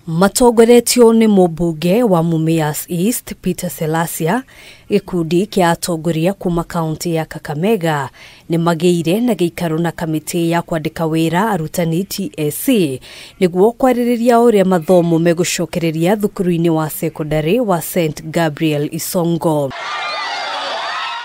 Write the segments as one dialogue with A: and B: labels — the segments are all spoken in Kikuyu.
A: Matongoretio nĩ mũmbunge wa Mumias East Peter Salasya, gĩkundi kĩa atongoria kuma kaunti ya Kakamega nĩ magĩire na gĩikaro na kamĩtĩ ya kwandĩka wĩra arutani TSC nĩguo kwarĩrĩria ũrĩa mathomo megũcokereria thukuru-inĩ wa sekondari wa St Gabriel Isongo.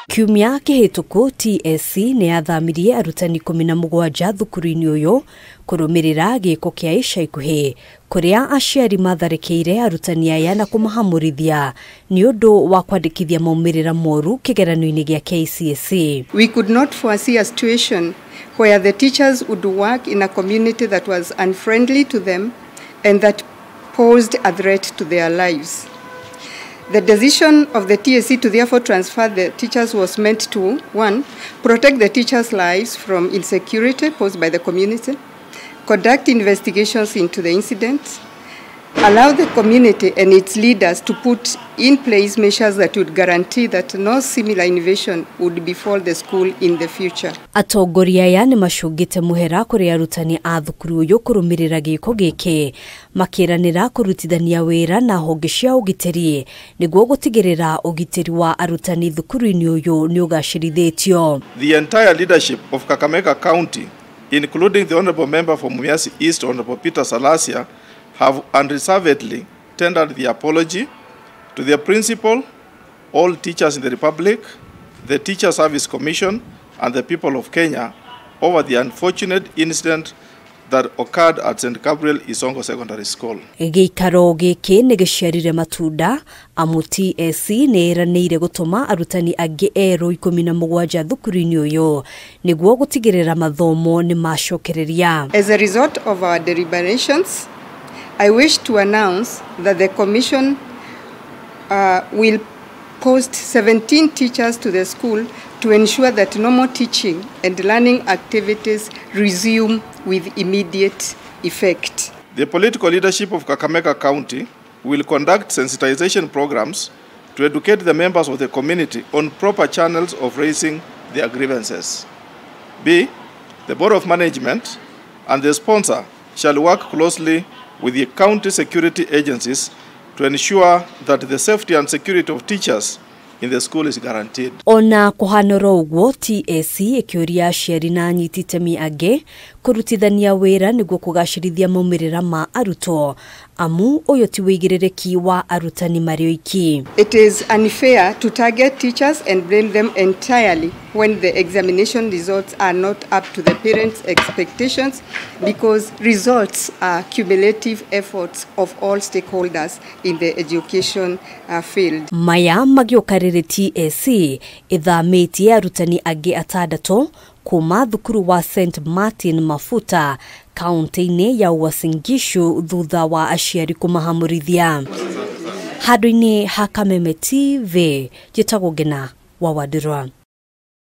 A: Kiumia kĩhĩtũku TSC nĩ yathamirie arutani 17 thukuru-inĩ ũyũ kũrũmĩrĩra gĩko kĩa ica ikuhĩ kũrĩa aciari matharĩkĩire arutani aya na kũmahamũrithia nĩ ũndũ wa kwandĩkithia maumĩrĩra moru kĩgeranio-inĩ gĩa KCSE.
B: We could not foresee a situation where the teachers would work in a community that was unfriendly to them and that posed a threat to their lives. The decision of the TSC to therefore transfer the teachers was meant to, 1, protect the teachers' lives from insecurity posed by the community, conduct investigations into the incident, allow the community and its leaders to put in place measures that would guarantee that no similar invasion would befall the school in the future.
A: Atongoria aya nĩ macũngĩte mũhera kũrĩ arutani a thukuru ũyũ kũrũmĩrĩra gĩko gĩkĩ, makĩranĩra kũrutithania wĩra na honge cia ũgitĩri nĩguo gũtigĩrĩra ũgitĩri wa arutani thukuru-inĩ ũyũ nĩ ũgacĩrithĩtio.
C: The entire leadership of Kakamega County, including the Honorable Member for Mumias East, Honorable Peter Salasya, have unreservedly tendered the apology to their principal, all teachers in the Republic, the Teacher Service Commission, and the people of Kenya over the unfortunate incident that occurred at St. Gabriel Isongo Secondary School.
A: Gĩikaro gĩkĩ nĩ gĩciarire matunda amu TSC nĩ ĩranĩire gũtũma arutani angĩ erũ 17 thukuru-inĩ ũyũ nĩguo gũtigĩrĩra mathomo nĩ macokereria.
B: As a result of our deliberations, I wish to announce that the Commission will post 17 teachers to the school to ensure that normal teaching and learning activities resume with immediate effect.
C: The political leadership of Kakamega County will conduct sensitization programs to educate the members of the community on proper channels of raising their grievances. B, the Board of Management and the sponsor shall work closely with the county security agencies to ensure that the safety and security of teachers in the school is guaranteed.
A: Ona kuhanora ũguo TSC ĩkĩũria aciari na anyiti itemi angĩ kũrutithania wĩra nĩguo kũgacĩrithia maumĩrĩra ma arutwo amu ũyũ ti wĩigĩrĩrĩki wa arutani marĩ oiki.
B: It is unfair to target teachers and blame them entirely when the examination results are not up to the parents' expectations, because results are cumulative efforts of all stakeholders in the education field.
A: Maya magĩũka rĩrĩ TSC ĩthamĩtie arutani angĩ atandatũ kuma thukuru wa St Martin Mafuta kaunti-inĩ ya Uasin Gishu thutha wa aciari kũmahamũrithia. Handũ-inĩ ha Kameme TV, njĩtagwo Ngina wa Wandirwa.